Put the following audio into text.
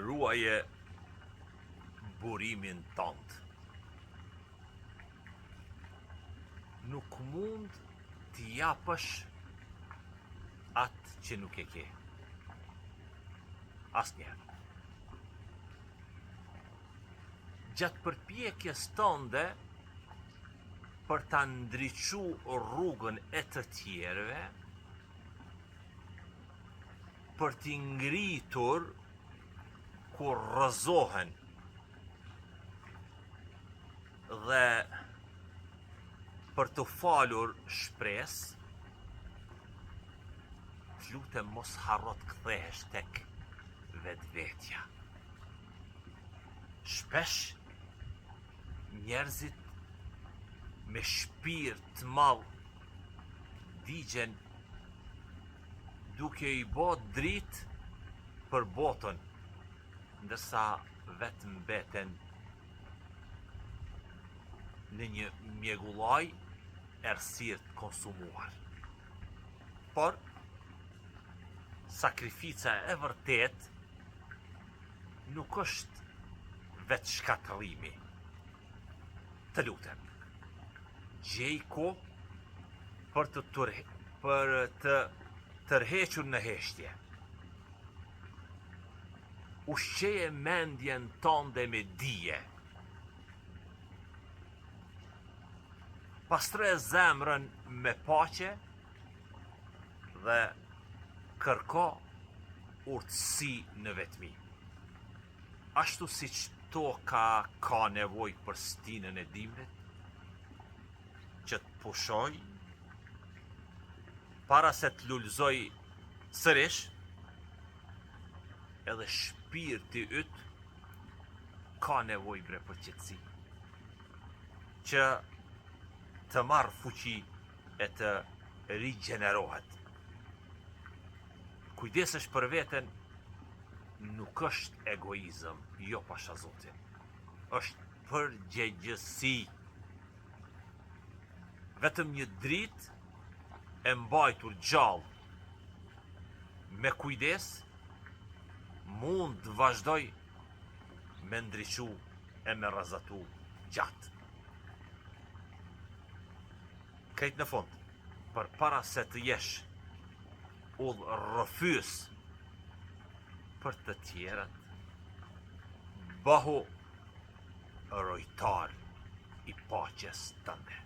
Ruaje burimin tënd. Nuk mund të japësh atë që nuk e ke. Asnjëherë. Gjatë përpjekjes tënde për ta ndriçu rrugën e të tjerëve, për t'i ngritur kur rrëzohen dhe për të falur shpresë, të lutem mos harro të kthehesh tek vetvetja. Shpesh njerëzit me shpirt të madh digjen duke i bo dritë për botën, ndërsa vetë mbeten në një mjegullajë errësirë të konsumuar. Por, sakrifica e vërtetë nuk është vetëshkatërrimi. Të lutem, gjej kohë për të për të tërhequr në heshtje. Ushqeje mendjen tënde me dije. Pastroje zemrën me paqe dhe kërko urtësi në vetmi. Ashtu siç toka ka nevojë për stinën e dimrit, që të pushojë, para se të lulëzojë sërish, edhe shpirti yt ka nevojë bre për qetësi, që të marrë fuqi e të rigjenerohet. Kujdesesh për veten nuk është egoizëm, jo pasha Zotin. Është përgjegjësi. Vetëm një dritë e mbajtur gjallë me kujdes mund të vazhdojë me ndriçu e me rrezatu gjatë. Krejt në fund, përpara se të jesh udhërrëfyes për të tjerët, bëhu rojtar i paqes tënde.